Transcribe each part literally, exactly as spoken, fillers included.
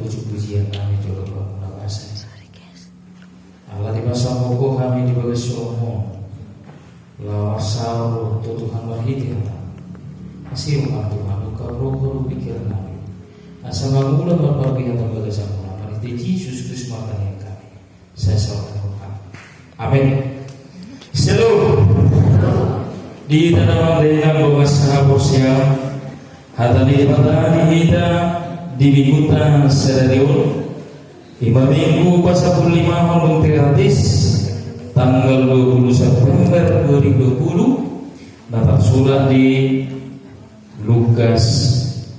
Pujian nami jolo bamu na basa. Ala dipasahat Ho hami di bagas holong-Mu, laho marsaor tu Tuhan marhite hata-Mu. Asi Ho ma Tuhan, ungkap roha dohot pingkiran nami, asa mangula marparbue hata bagasan-Mu, marhite Jesus Kristus martangiang hami. Sai saonari. Amin. Shalom. Di hita na mardongan, dongan sahaporseaon, hata ni Debata di hita di minggunta sadari on, ima Minggu pasampulu limahon dung teratis, tanggal dua puluh September dua ribu dua puluh, na tarsurat di Lukas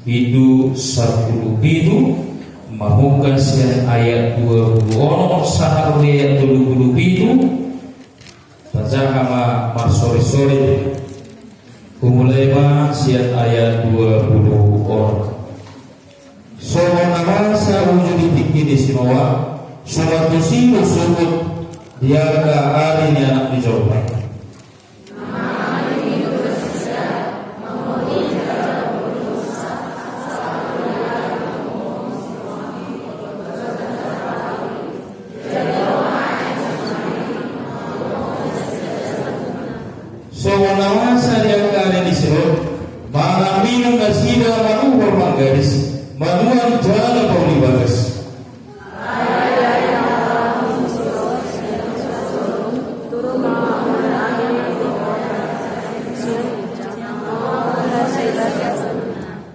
pitu sampulu pitu, mamungka sian ayat dua puluh onom sahat tu ayat tolu pulu pitu, tajaha ma marsoresore. Humulai ma sian ayat dua puluh onom. Songon na masa uju di tingki ni si Noa, songon tusi do sukut di angka ari ni Anak ni jolma i. Songon na masa di angka ari ni si Lot, mangan minum nasida manuhor manggadis, manuan jala pauli bagas.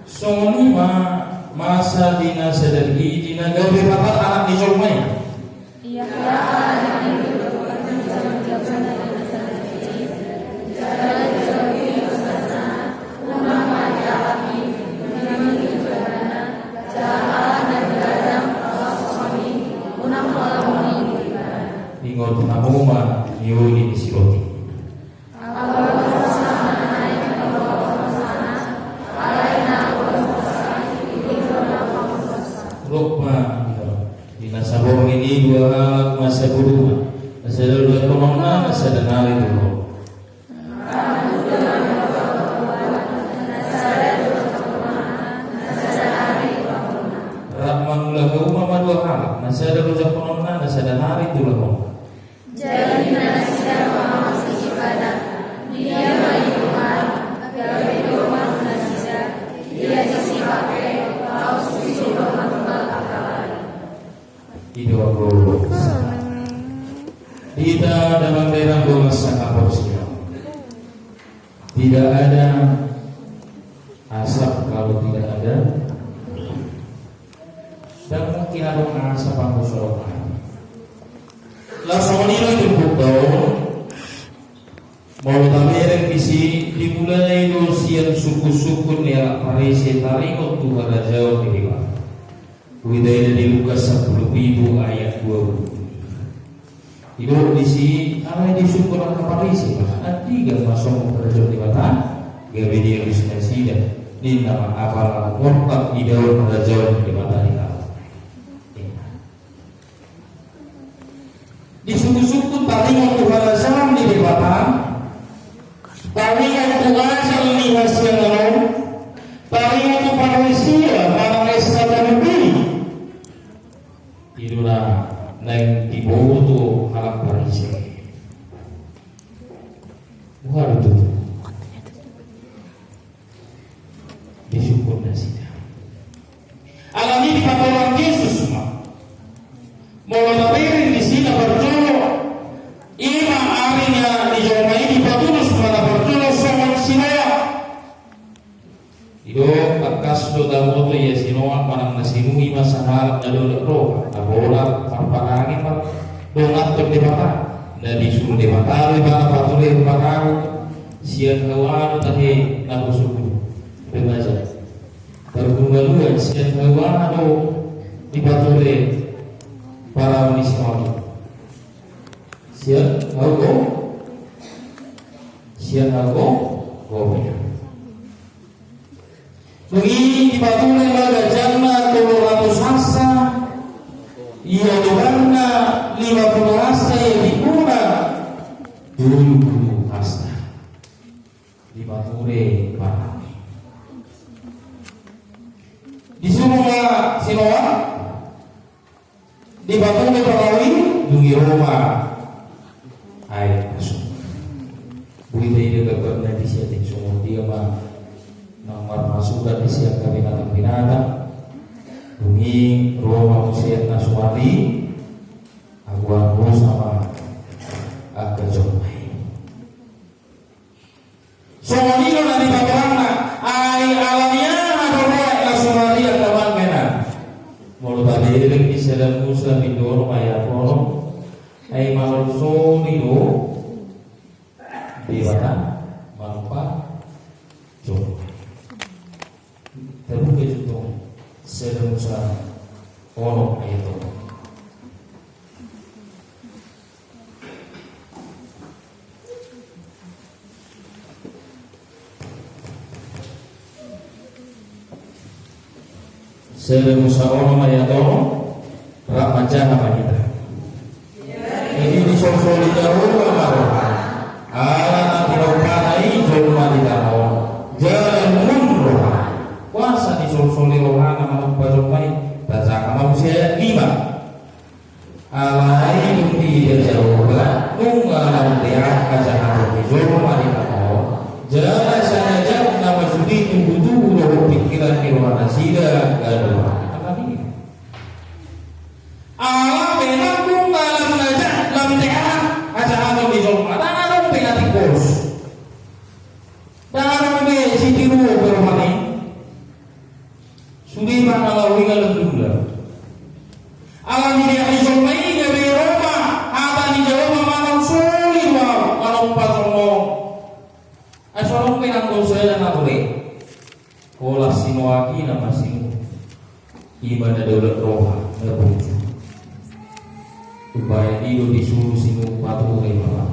Songon i ma masa di na sadari i di na gabe patar Anak ni jolma i. Ingot hamu ma ni uli ni si Lot i. Rok ma di na saborngin i dua halak ma sabuduman, na sada do jangkononna, na sada nari do lomo. Rap mangula hauma ma dua halak, na sada do jangkononna, na sada nari do lomo. Jadi nina nasida ma mangkasihon ibana, dia ma i Tuhan? Gabe do ma tu nasida, dia disi pake, laos disi do manunggal angka bari. I do anggo. Di hita damang dainang dongan sahaporseaon, tidak ada asap kalau tidak ada, dan mungkin adong asap anggo so adong api. Laos songon i do turpukta on. Molo tabereng disi, dimulai do sian sungkunsungkun ni halak Parise taringot tu harajaon ni Debata. Huida i di Lukas sampulu pitu ayat dua puluh. Didok disi, alai disungkun angka Parise ma, andigan ma songon harajaon ni Debata, gabe dialusi nasida, ninna ma, apala murtad idaon harajaon ni Debata di halak. Ninna. Disungkunsungkun taringot tu harajaon ni Debata, taringot tu ajal ni hasiangan on, taringot tu parisia manang estatua ni bini. I do na naeng diboto halak Parise. Boha do tutu? Disungkun nasida. Alani i dipatoran Jesus ma. Molo tabereng disi na parjolo, i ma ari ni Anak ni jolma i dipatulus ma na parjolo songon si Noa. Didok tangkas do taboto ia si Noa manang na sinuhi ma sahalak na dolok roha, na pola marparange mardonganhon Debata, na disuru Debata do ibana pature parau. Sian hauma do tahe na poso guru remaja. Parguru na dua, sian hauma do dipature parau ni si Noa i? Sian hau gopir. Sian hau gopir. Dung i dipature ma ganjangna tolu ratus hasta, ia doganna lima pulu hasta, ia timbuna tolu pulu hasta. Dipature parau i. Disuru ma si Noa, Patule palawi, dung i ro ma aek na sumar. Boi taida gambarna disi, atik songon dia ma na marmasukan disi angka binatang-binatang. Dung i ro ma muse aek na sumar i, hagoan hosa ma angka jolma i. Songon i do na di patorangna, ai ala ni aha do ro aek na sumar i, angka amang inang? Molo tabereng di sada Musa bindu onom ayat onom, ai manolsoli do Debata manompa jolma. Tabuka jo tong sada Musa onom ayat onom. Sada Musa onom ayat onom, rap manjaha ma hita. Jadi disolsoli Jahowa ma rohana, ala na tinompana i jolma di tano on, jala lungun rohana. Boasa disolsoli rohana manompa jolma i? Tajaha ma muse ayat lima. Alai dung diida Jahowa, nunga lam deak hajahaton ni jolma di tano on, jala sai na jat nama sude tubu-tubu dohot pingkiran ni roha nasida ganup ari. Ala memang nunga lam na jat, lam deak hajahaton ni jolma, ndang adong be na tingkos. Ndang adong be sitiruon be rohana i. Sude ma na laho i nga lam dula. Ala ni deak ni jolma i gabe ro ma hata ni Jahowa manolsoli do ahu manompa jolma on. Ai so adong be nang dosa na tole. Holan si Noak i na masinuhut. I ma na daulat roha na burju. Umbahen i do disuru sinuhut pature ma.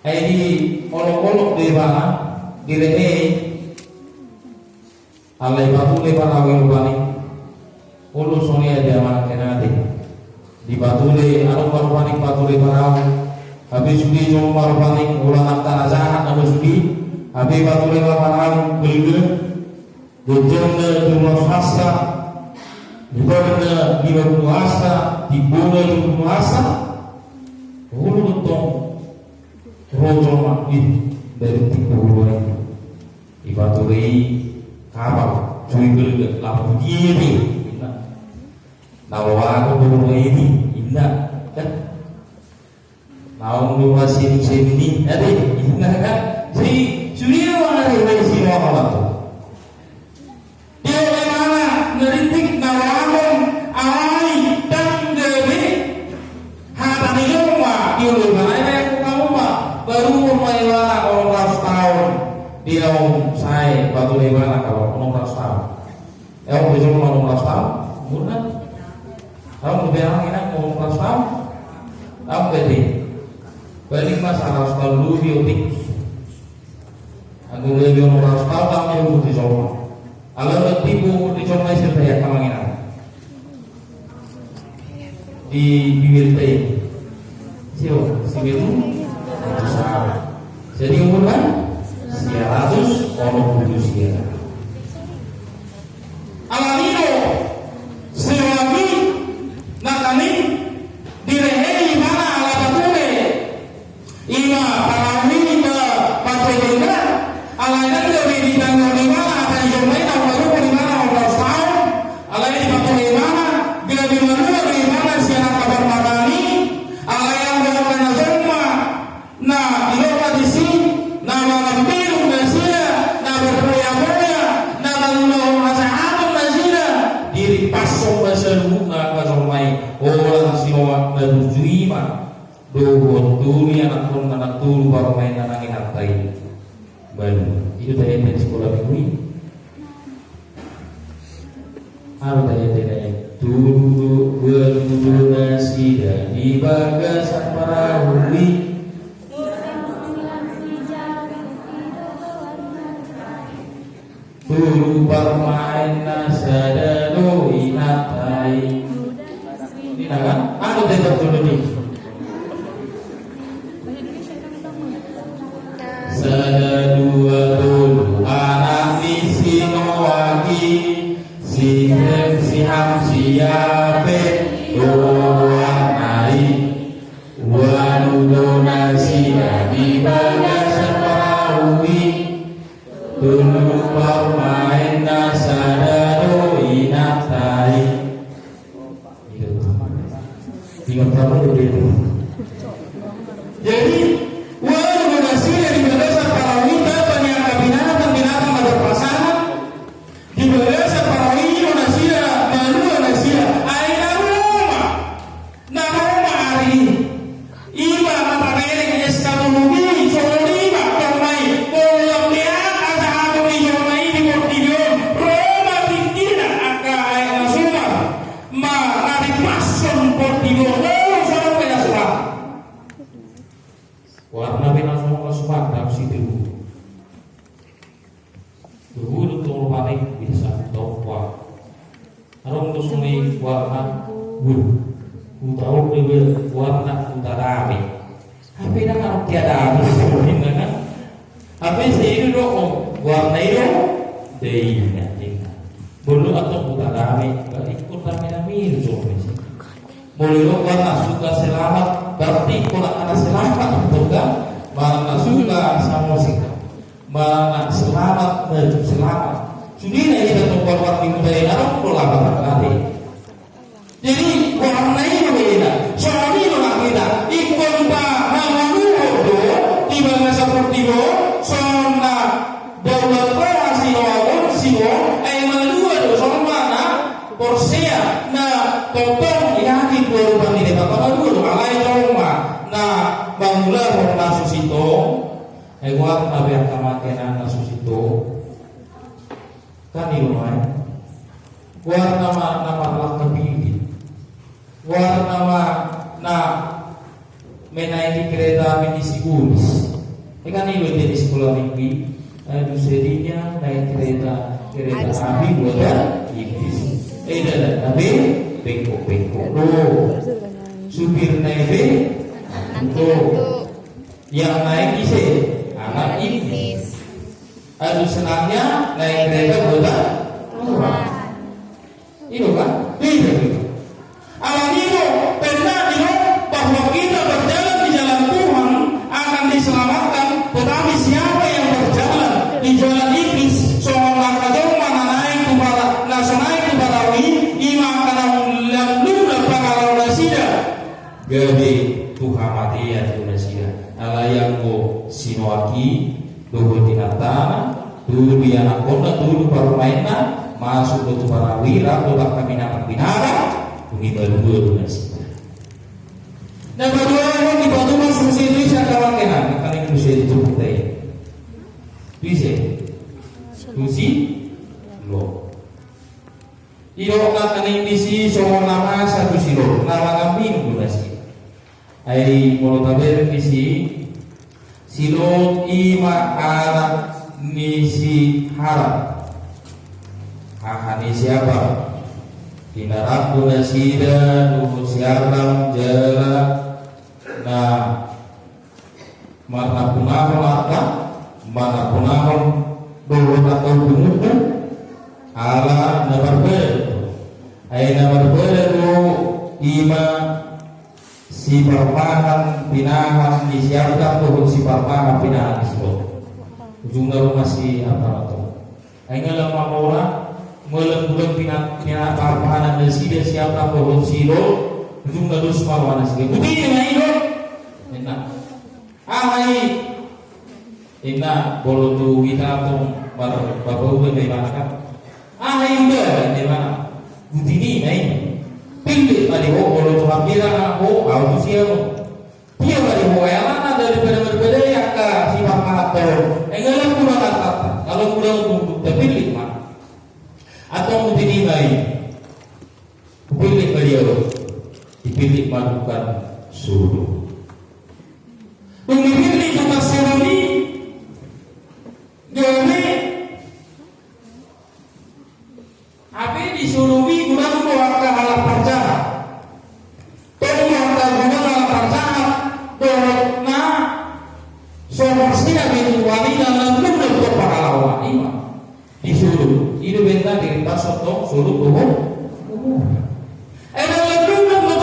Ai diolok-olok do ibana, direhe i. Alai patule parau i rupani. Olo songon i ate amang inang ate. Dipatule, adong ma rupani patule parau. Hape sude jolma rupani, holan angka na jahat nama sude. Hape patule ma parau, belga. Jongjongna tolu ratus hasta. Bubarna lima pulu hasta, timbona tolu pulu hasta. Olo do tong ro jolma, ih, dari timbo ro ai. Dipatule i kapal, so i belga, laho tu dia be, ninna. Na loakhon do roha i, ninna. Kan? Naung do masinuhut i, ate, ninna kan? Jadi sude do ari-ari si Noak on. Dia memang na rintik na loakhon, alai ndang gabe hata ni jolma dioloi ibana. Ai baen hamu ma, baru umur ma ibana onom ratus taon. Dia naung sae patule ibana hape onom ratus taon. Adong be jolma onom ratus taon umurna? Adong be amang inang onom ratus taon? Adong be, ate. Paling ma saratus tolu lobi otik. Anggo gabe onom ratus taon, ndang be umur ni jolma. Alai ndang be umur ni jolma i, sirta i angka amang inang. Di Bibelta i. Sio, si betu. Saratus taon. Jadi umurna? Sia ratus onom pulu sia. Alani do, si Noak i, nangkaning, direhe ibana ala patule. I ma parau i ma pancegenda, alai ndang gabe ditangihon ibana hata ni jolma i naung marumur ibana onom ratus taon, alai dipatule ibana, gabe malua do ibana sian angka parmataan i, alai anggo angka na jolma na didok ma disi, na mangambilung nasida, na marboya-boya, na mangulahon hajahaton nasida, dirimpashon ma saluhutna angka jolma i, holan si Noak na burju i ma. Dohot tolu ni anakkonna, na tolu parumaenna nang inanta i. Baru. I do tahe di sikola minggu i. Aha do tahe di na i? Tolu do, baru do nasida di bagasan parau i. Tolu parumaenna, sada do inanta i. Ninna kan? Aha do tahe di tolu ni? Sada, dua, tolu anak ni si Noak i, si Sem, si Ham, si Yapet. Dohot na i, ualu do nasida di bagasan parau i, tolu parumaenna sada do inanta i. Ingat kamu dulu itu. Jadi, ualu do nasida di bagasan parau i, tamba ni angka binatang, binatang na marpasangan. Di bagasan parau i do nasida, malua nasida. Ai na ro ma, na ro ma ari i. Ima na tabereng eskatologi, songon i ma tong ma i. Molo lam beak asa agung ni jolma i di portibi on, ro ma tingkina angka aek na sumar, ma na dipashon portibi on, ro songon pe na sumar. Warna pe na songon na sumar, dang situ. Tubu do tong rupani bisa tong kuat. Adong do songon i warna, wih, huta on do be warna huta dame. Hape dang adong tiada habis songon i kan. Hape sai i do, oh, warna i do. Dei na tinggal. Molo antong huta dame, berarti huta dame-dame do songon i. Molo i do warna suka selamat, berarti huta na selamat, betul kan? Warna suka sama sih. Manang selamat, eh, selamat. Sude na hita tong parwarni budaya na ro pola barangkali. Jadi, warna i do beda. Songon i do na hita. Ingkon pahaluhon do, di bagasan portibi on, songon na daulat roha sinoagon, sinoagon, ai malua do, songon na porsea, na tongtong yakin tu adopan ni Debata, malua do, alai tong ma, na mangulahon na so sintong, Ai warna be angka mangke na, na so sintong. Kan i do ma i. Warna ma na marlangka pillit. Warna ma na menaiki kereta api ni si Bolis. Ai kan i do ende ni sikola minggu i. Ai dung sadia naik kereta, kereta api buatan Inggris. Ai dalan na be bengkok-bengkok do. Supirna i be do. Yang naik ise? Anak Iblis. Aduh, senangnya naik kereta buatan Tuhan. I do kan? Beda, beda. Alani i do, pernah didok bahwa kita berjalan di jalan Tuhan akan diselamatkan, tetapi siapa yang berjalan di jalan Iblis, songon angka jolma na naik tu para-, na so naik tu parau i, ima angka na lam lumlak pangalaho nasida. Gabe tu hamatean do nasida. Alai anggo si Noa i dohot inantana, tolu ianakhonna, tolu parumaenna, masuk do tu parau i, rap dohot angka binatang-binatang, dung i malua do nasida. Na paduahon, dipatupa muse tu ise angka mangke na, angka na muse tu ise? Tu ise? Tu si Lot. Didok angka na Inggris i songon na masa tu si Lot, na mangan minum do nasida. Ai molo tabereng disi, si Lot i ma anak ni si Haran, haha ni si Abram. Tinarang do nasida dohot si Abram jala na marnampunahon arta, marnampunahon dohot angka umpung-umpung, ala na marbadan do. Ai na marbadan do i ma siparmahan pinahan ni si Abram dohot siparmahan pinahan ni si Lot. Ujungna rumah si Abram antong. Ai nga lam mamora, nga lam godang pina-, pina-, parmahanan nasida si Abram dohot si Lot, ujungna dos ma roha nasida. Butini ma i do. Ninna. Aha i? Ninna, molo tu hita antong mar-, marpahuga do ibana kan. Aha i, uda, ninna ibana. Butini ma i. Pillit ma di ho, molo tu hambirang ho, au tu sia ho. Dia ma di ho, ai alana daripada marbadai angka siparmahan ho. Ai nga lam godang artanta, nga lam godang umpungta, pillit ma. Antong butini ma i. Hupillit ma dia on. Dipillit ma tukang Sodom. Dung dipillit tukang Sodom i, gabe hape di Sodom i godang do angka halak parjahat. Tong do angka godang halak parjahat, dohot na so porsea be tu Tuhan i, na lam lumlak pangalaho i ma. Di Sodom, i do umbahen na diringkashon tong Sodom dohot Gomora. Ai na lam lumlak ma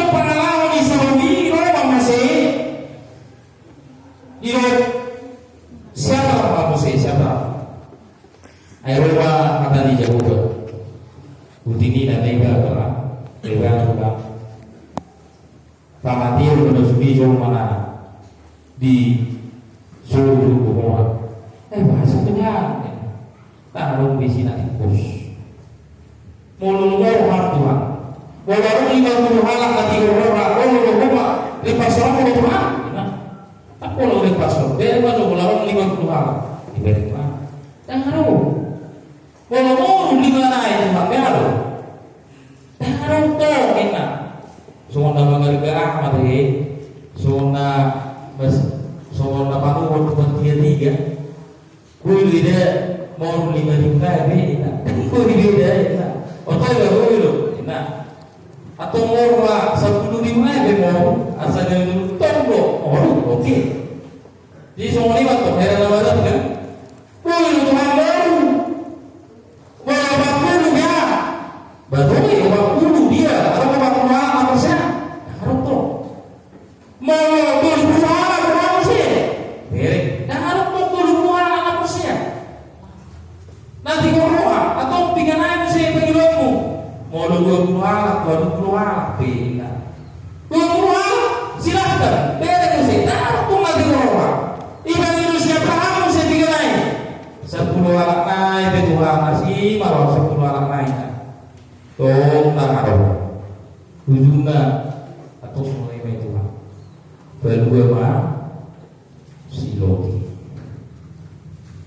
Jahowa. Rutininan na iba, Tuhan. Iba, Tuhan. Pamateon do na sude jolma na di Sodom dohot Gomora. Eh, bahasa Tuhan. Ndang adong be isi na tingkos. Molo roham, Tuhan. Molo adong lima pulu halak na tigor roha, molo roham, rimpas roham, molo Tuhan. Nah, apa lo rimpas roham? Bere ma jo, molo adong lima pulu halak. Dibereng ma. Ndang adong. Molo moru lima nai, Tuhan, be adong. Ndang adong tong, inna. Songon na mangarga Ahmad, he. Songon na mas-, songon na panuhot tu partia tiga. Boi do ida moru lima ribu nai be, inna. Boi do ida, inna. Oto iba boi do, inna. Atau moru ma sampulu ribu nai be moru, asa dia dulu tong do, moru, oke. Jadi songon i ma tong, heran na barat kan? Boi do Tuhan moru. Molo opat pulu dia. Betul ya, opat pulu dia. Adong opat pulu halak na porsea? Adong tong. Molo tolu pulu halak na porsea? Bereng. Ndang adong tong tolu pulu halak na porsea. Na tigor roha, atau piga nai muse pangidoanmu? Molo dua pulu halak, dua pulu halak, pina. Dua pulu halak, silahkan. Bereng muse, ndang adong tong na tigor roha. Ipangido si Abraham muse piga nai? Sampulu halak nai pe Tuhan, asi ma ro sampulu halak nai. Tong ndang adong. Ujungna, atos mulai ma i Tuhan. Palua ma si Lot i.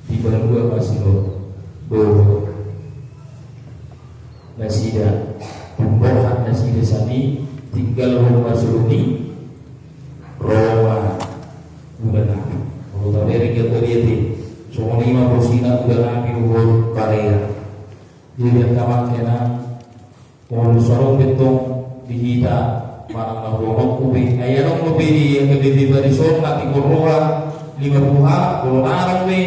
Dipalua ma si Lot. Dohot nasida, tumbohan nasida sani, tinggalhon ma Sodom i, ro ma udan api. Molo tabereng i, angka dia te, songon i ma porsinya udan api dohot balea. Jadi angka amang inang, molo so adong be tong di hita manang na hudohononku be, ai adong dope di angka debata dison na tigor roha lima pulu halak, molo ndang adong be,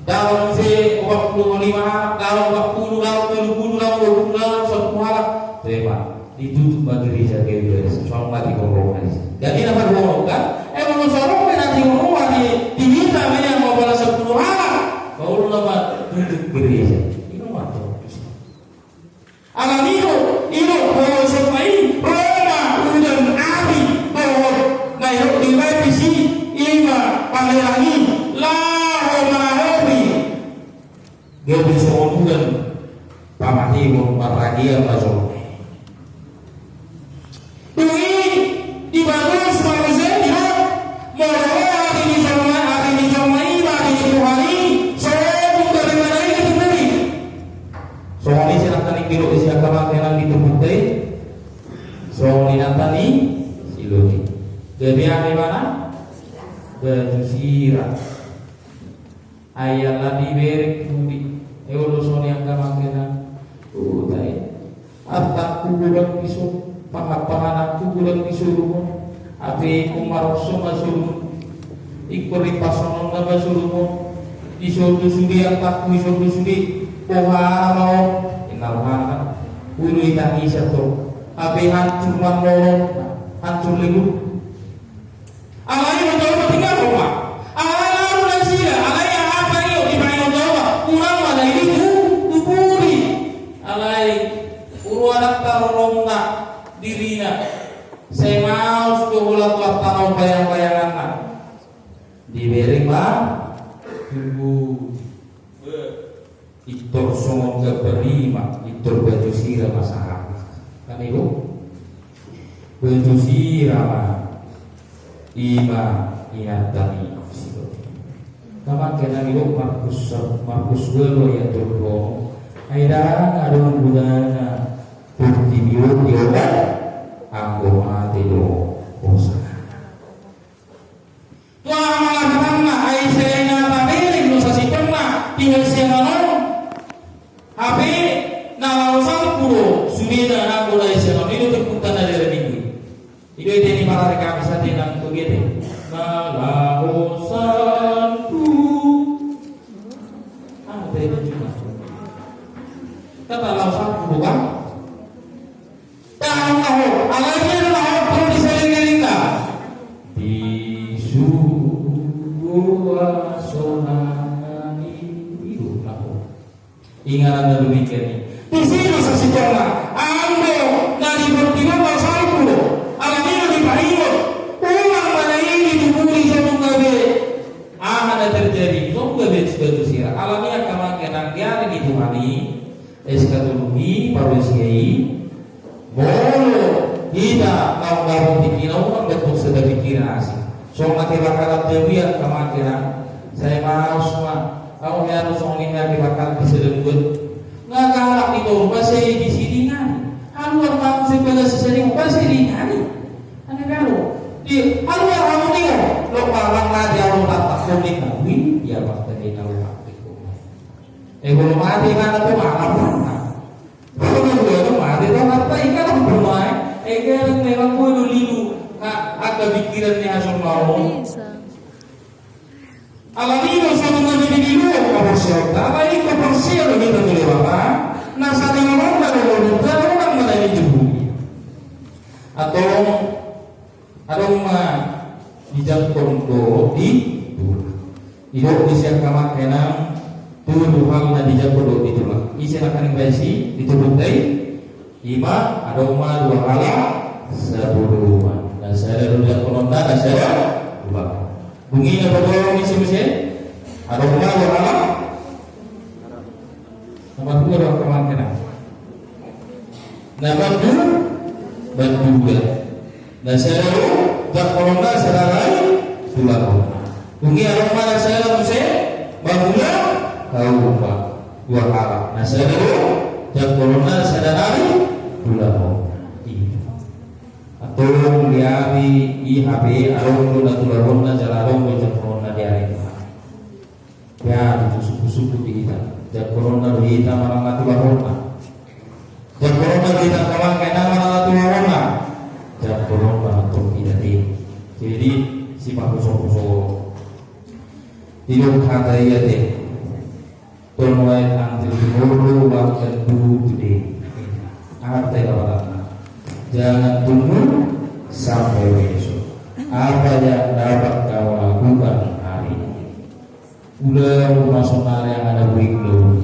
dalan muse opat pulu lima halak, dalan opat pulu, dalan tolu pulu, dalan dua pulu, dalan sampulu halak. Tema, ditutup ma gereja GBKR, so adong na tigor roha disi. Jadi na paduahon kan, eh, molo so adong be na tigor roha di, di hita, molo apala sampulu halak, molo nama tutup gereja. I ma tong. Alani i do, i do, molo songon i, ro ma udan api, dohot na i do, dibaen disi, i ma pamerang i, laho manahopi. Gabe songon udan, pamateon, marragean ma jolma i. Dung i dibalos ma muse, didok, molo ro ari ni jolma, ari ni jolma i ma ari ni Tuhan i, so tung gabe manaili tu bumi. Songon i si nangkaning didok i si angka amang inang di turpukta i. Songon i nangkaning si Lot i. Gabe aha ibana? Batu sirah. Ai ala dibereng pudi. Olo songon i angka amang inang. Uta i. Artangku godang di son, pangan-pangananku godang di Sodom on. Hape ingkon marokso ma Sodom on. Ingkon ripasononna ma Sodom on. Dison do sude artangku, dison do sude. Boha ma on? Inna rohana. Ulu i tangisan do. Hape hancur ma on. Hancur lebur. Alai do tau ma tinggal ma. Alai lalu nasida, alai aha pe i, dipangido tau ma. Unang ma na i tu, tu pudi. Alai, ulu anak taroromna dirina. Sai maos do holan tu artana on bayang-bayanganna. Dibereng ma. Tubu. Pintor songon gambar i ma, pintor batu sirah ma sahat. Kan i do? Batu sirah ma. I ma inanta ni si Lot i. Angka amang inang, i do Markus, Markus ualu ayat tolu pulu onom. Ai ndang adong gunana portibi on di obat, anggo mate do hosana. Tu aha ma lapatanna, ai sai na tabereng do sasintongna di hasiangan on. Hape na laho salpu do sudena nanggo na hasiangan on. I do turpukta na di ari Minggu i. I do ete ni parari kami sate nang tu gete. Na laho salpu. Ah, ete ni cuma. Kata laho salpu do kan? Tahan na ho, alai dia na ho, perlu diseling-eling na. Di sua sonang ni idup na ho. Inganan na demikian i. Di si do sasintongna, anggo na di portibi on na salpu do. Alani na dipaingot. Unang ma na i dituburi songon gabe. Aha na terjadi? Songon gabe sibatu sira. Alani angka amang inang, di ari ni Tuhan i, eskatologi, parousia i, molo hita naung dapot tingkina, unang dapot sada pikiran asing. Songon na kebakaran jabu i angka amang inang, sai maos ma, au hea do songon i hea kebakaran di sada buat. Nga galak di toru, ba sai di sidingan. Haluar ma muse bagasan sidingan, ba sai diingot i. Ane kalo di haluar hamu ningot, lo palang na di alu patak konik na wi, dia patak di alu patak konik. Eh, molo mate ma na tu mana mana. Molo dua tu mate tu mate, ikan tu pemain. Eh, kering memang kue do lilu. Nah, angka pikiran ni asal mau. Alani do saluhutna di lilu, kepercayaan. Alai kepercayaan do hita tu Debata. Na saluhutna do, do, do, do, do, do, do, do, do, do. Atau adong ma dijangkon dohot ditulak. Didok di si angka amang inang, tu dua hal na dijangkon dohot ditulak. Ise na naeng baen si ditulak i? Ima adong ma dua halak sabodoan. Na sada do jangkononna, na sada tulak. Dung i na paboa ni si muse. Adong ma dua halak. Na mandua do angka amang inang. Na mandua, mandua. Na sada do jangkononna, sada nai tulakonna. Dung i adong ma na sada muse mangula hauma. Dua halak. Na sada do jangkononna, na sada nai tulakonna. I do. Antong di ari i hape adong do na tulakonna jala adong do jangkononna di ari i. Ia, disusup-susup di hita. Jangkononna do hita manang na tulakonna. Jangkononna do hita angka amang inang manang na tulakonna. Jangkononna do hita di. Jadi, sipahuso-huso. Didok hata i ate. Don't wait until tomorrow, what can do today. Aha hata i lapatanna? Jangan tunggu sampai besok. Apa yang dapat kau lakukan hari ini? Ulaon ma sonari angka na buik do.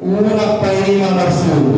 Unang paima marsogo,